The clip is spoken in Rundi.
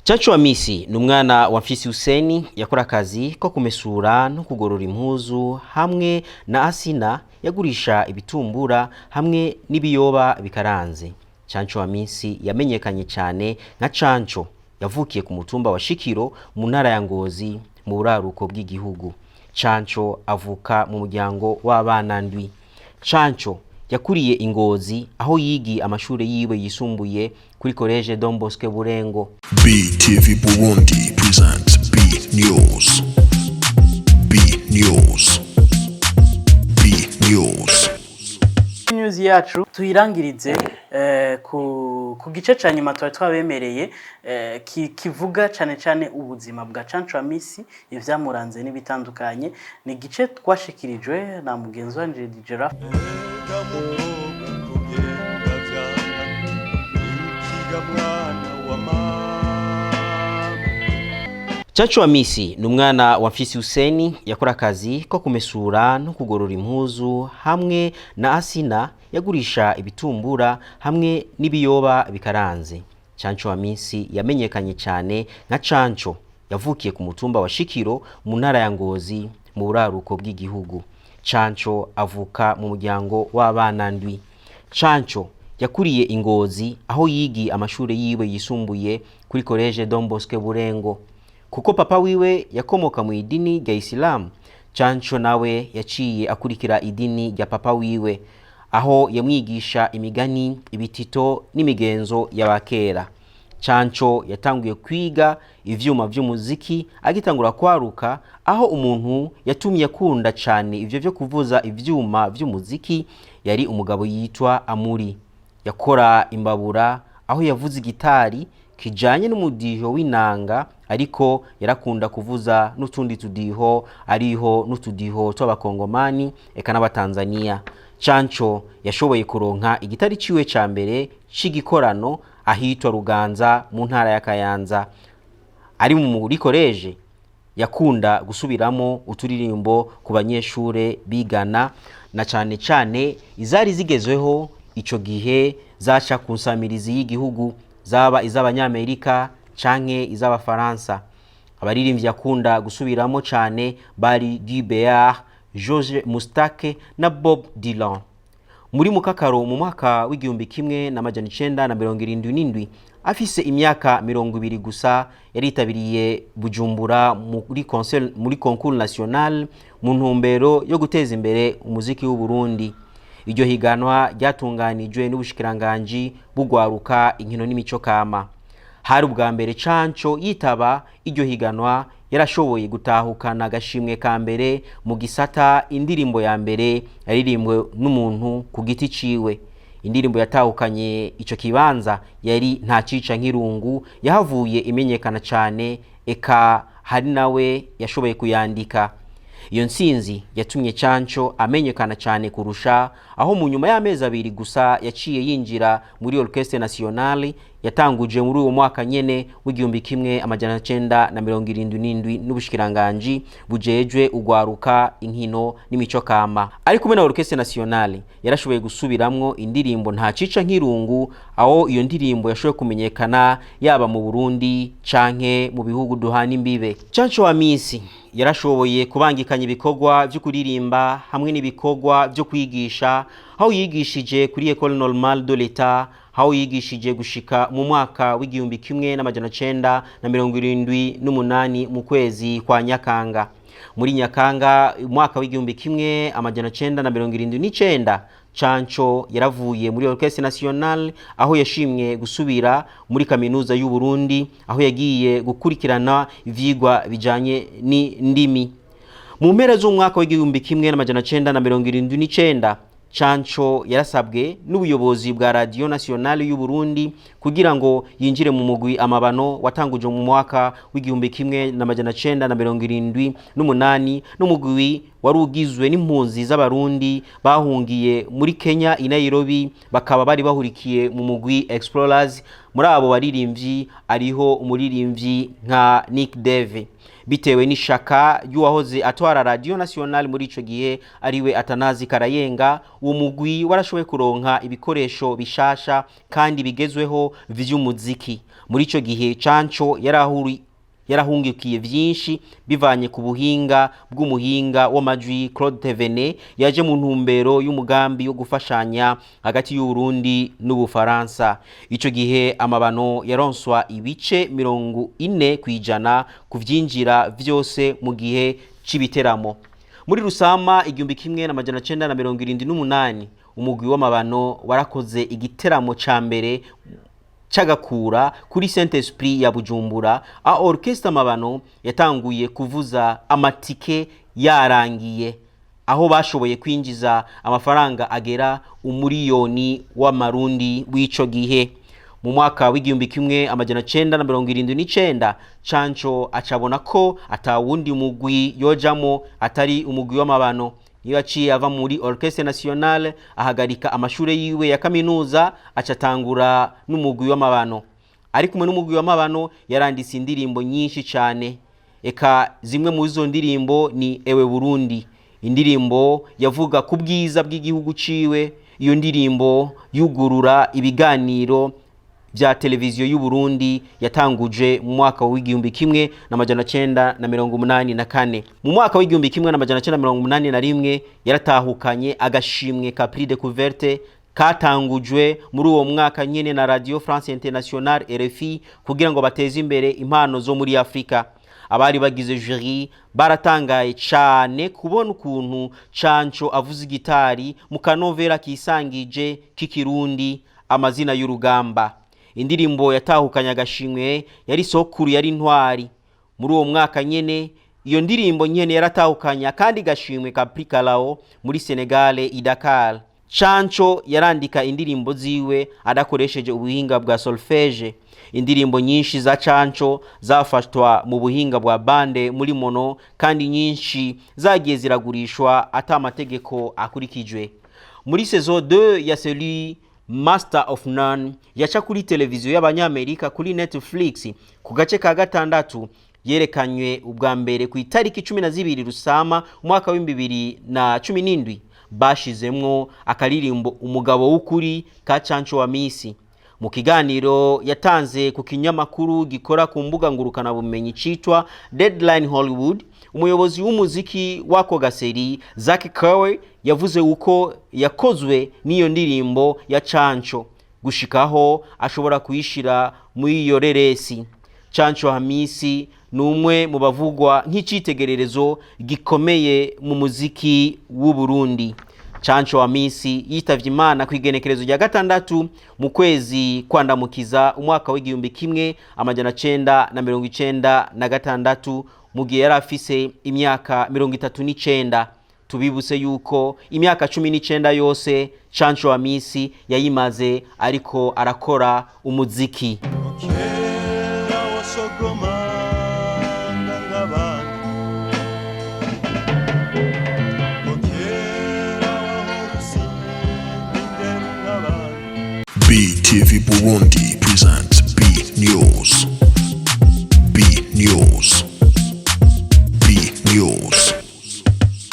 Canjo Amisi ni umwana wa Mfisi Huseni, yakora akazi ko kumesura no kugorora impuzu, hamwe na Asina yagurisha ibitumbura hamwe n'ibiyoba bikaranze. Canjo Amisi yamenyekanye cyane nka Canjo. Yavukiye ku mutumba wa Shikiro mu ntara ya Ngozi mu buraruko bw'igihugu. Canjo avuka mu muryango w'abana ndwi. Canjo yakuriye i Ngozi, aho yigiye amashuri yiwe yisumbuye kuri Collège Don Bosco Burengo. BTV Burundi presents B News. B News. B News. News yacu tuyirangirize ku gice ca nyuma twari twabemereye, kivuga cane cane ubuzima bwa Canjo Amisi, ivyamuranze n'ibitandukanye. Ni igice twashikirijwe na mugenzi wanje DJ Raf. Erega mukobwa, kugenda vyanga irukiga mwana wa mama. Canjo Amisi ni umwana wa Mfisi Huseni, yakora akazi ko kumesura no kugorora impuzu, hamwe na Asina yagurisha ibitumbura hamwe n'ibiyoba bikaranze. Canjo Amisi yamenyekanye cyane nka Canjo. Yavukiye ku mutumba wa Shikiro mu ntara ya Ngozi mu buraruko bw'igihugu. Canjo avuka mu muryango w'abana ndwi. Canjo yakuriye i Ngozi, aho yigiye amashuri yiwe yisumbuye kuri Collège Don Bosco Burengo. Kuko papa wiwe yakomoka mu idini rya Isilamu, Canjo nawe yaciye akurikira idini rya papa wiwe, aho yamwigisha imigani, ibitito n'imigenzo y'abakera. Canjo yatanguye kwiga ivyuma vy'umuziki agitangura kwaruka, aho umuntu yatumye akunda cane ivyo vyo kuvuza ivyuma vy'umuziki yari umugabo yitwa Amuri, yakora imbabura, aho yavuza igitari kijanye n'umudiho w'inanga, ariko yarakunda kuvuza n'utundi tudiho, ariho n'utudiho tw'Abakongomani eka n'Abatanzania. Canjo yashoboye kuronka igitari ciwe ca mbere c'igikorano ahitwa Ruganza mu ntara ya Kayanza. Ari muri koleje yakunda gusubiramo uturirimbo ku banyeshure bigana, na cane cane izari zigezweho ico gihe zaca ku nsamirizi y'igihugu, zaba iz'Abanyamerika canke iz'Abafaransa. Abaririmbyi yakunda gusubiramo cane bari Guy Béart, George Mustake na Bob Dylan. Muri mukakaro mu mwaka w'1977, afise imyaka 20 gusa, yaritabiriye Bujumbura muri concert, muri concours national, mu ntumbero yo guteza imbere umuziki w'u Burundi. Iryo higanwa ryatunganijwe n'ubushikiranganji bugwaruka, inkino n'imico kama. Hari ubwa mbere Canjo yitaba iryo higanwa. Yarashoboye gutahukana agashimwe ka mbere mu gisata indirimbo ya mbere yaririmbwe n'umuntu ku giti ciwe. Indirimbo yatahukanye ico kibanza yari "Nta cica nk'irungu", yahavuye imenyekana cane, eka hari nawe yashoboye kuyandika. Iyo ntsinzi yatumye Canjo amenyekana cyane kurusha, aho mu nyuma y'amezi 2 gusa yaciye yinjira muri Orchestre Nationale yatanguje muri uwo mwaka nyene w'1977 n'ubushikiranganji bujejwe ugwaruka, inkino n'imico kama. Ari kumwe na Orchestre Nationale yarashoboye gusubiramwo indirimbo "Nta cica nk'irungu", aho iyo ndirimbo yashoboye kumenyekana yaba mu Burundi canke mu bihugu duhana imbibe. Canjo Amisi yarashoboye kubangikanya ibikorwa vyo kuririmba hamwe n'ibikorwa vyo kwigisha, aho yigishije kuri École Normale de l'État, aho yigishije gushika mu mwaka w'1978 mu kwezi kwa Nyakanga. Muri Nyakanga umwaka w'1979, Canjo yaravuye muri Orchestre Nationale, aho yashimwe gusubira muri Kaminuza y'u Burundi, aho yagiye gukurikirana ivyigwa bijanye n'indimi. Mu mpera z'umwaka w'1979, Canjo yarasabwe n'ubuyobozi bwa Radio Nationale y'u Burundi kugira ngo yinjire mu mugwi Amabano watanguje mu mwaka w'1978, n'umugwi wari ugizwe n'impunzi z'Abarundi bahungiye muri Kenya i Nairobi, bakaba bari bahurikiye mu mugwi Explorers. Muri abo baririmbyi ariho umuririmbyi nka Nick Dave. Bitewe n'ishaka y'uwahoze atwara Radio Nationale muri ico gihe, ariwe Atanazi Karayenga, uwo mugwi warashoboye kuronka ibikoresho bishasha kandi bigezweho vy'umuziki. Muri ico gihe Canco yarahungikiye vyinshi bivanye ku buhinga bw'umuhinga w'amajwi Claude Thévenet, yaje mu ntumbero y'umugambi wo gufashanya hagati y'Uburundi n'Ubufaransa. Ico gihe Amabano yaronswa ibice 40% ku vyinjira vyose mu gihe c'ibiteramo. Muri Rusama 1978, umugwi w'Amabano warakoze igiteramo ca mbere cagakura kuri Saint Esprit ya Bujumbura, a orchestre Amabano yatanguye kuvuza amatike yarangiye, aho bashoboye kwinjiza amafaranga agera 1 umuriyoni w'amarundi w'ico gihe. Mu mwaka w'1979, Canco acabona ko atawundi mugwi yojamo atari umugwi w'Amabano. Niyo yaciye ava muri Orchestre Nationale, ahagarika amashure yiwe ya kaminuza, acatangura n'umugwi w'Amabano. Ari kumwe n'umugwi w'Amabano yaranditse indirimbo nyinshi cyane. Eka zimwe mu izo ndirimbo ni "Ewe Burundi", indirimbo yavuga ku bwiza bw'igihugu ciwe. Iyo ndirimbo yugurura ibiganiro bya televiziyo y'u Burundi yatanguje mu mwaka w'1984. Mu mwaka w'1981 yaratahukanye agashimwe ka Prix Découverte katangujwe muri uwo mwaka nyene na Radio France Internationale, RFI, kugira ngo bateze imbere impano zo muri Afrika. Abari bagize jury baratangaye cane kubona ukuntu Canco avuza igitari mu kanovera kisangije k'ikirundi "Amazina y'urugamba". Indirimbo yatahukanye agashimwe yari "Sokuru yari intwari". Muri uwo mwaka nyene, iyo ndirimbo nyene yaratahukanye akandi gashimwe ka Prix Kalao muri Senegal i Dakar. Canco yarandika indirimbo ziwe adakoresheje ubuhinga bwa solfège. Indirimbo nyinshi za Canco zafatwa mu buhinga bwa bande muri mono, kandi nyinshi zagiye ziragurishwa ata amategeko akurikijwe. Muri saison 2 ya série Master of None yaca kuri televiziyo y'abanyamerika kuri Netflix, ku gace ka gatandatu yerekanywe ubwa mbere ku itariki 12 Rusama umwaka w'2017, bashizemwo akaririmbo "Umugabo w'ukuri" ka Canco wa Misi. Mu kiganiro yatanze ku kinyamakuru gikora ku mbuga ngurukanabumenyi citwa Deadline Hollywood, umuyobozi w'umuziki w'ako ga série Zach Cowe yavuze uko yakozwe n'iyo ndirimbo ya Canco gushikaho ashobora kuyishira muri iyo reresi. Canco Hamisi ni umwe mu bavugwa nk'icitegererezo gikomeye mu muziki w'u Burundi. Canco Hamisi yitavye Imana ku igenekerezo rya 6 mu kwezi kwandamukiza umwaka w'1996, mu gihe yari afise imyaka 39. Tubibutse yuko imyaka 19 yose Canco Hamisi yayimaze ariko arakora umuziki. Kera wasogomanga nk'abandi, ngo kera wahora usimba indero nk'abandi. BTV Burundi presents B News.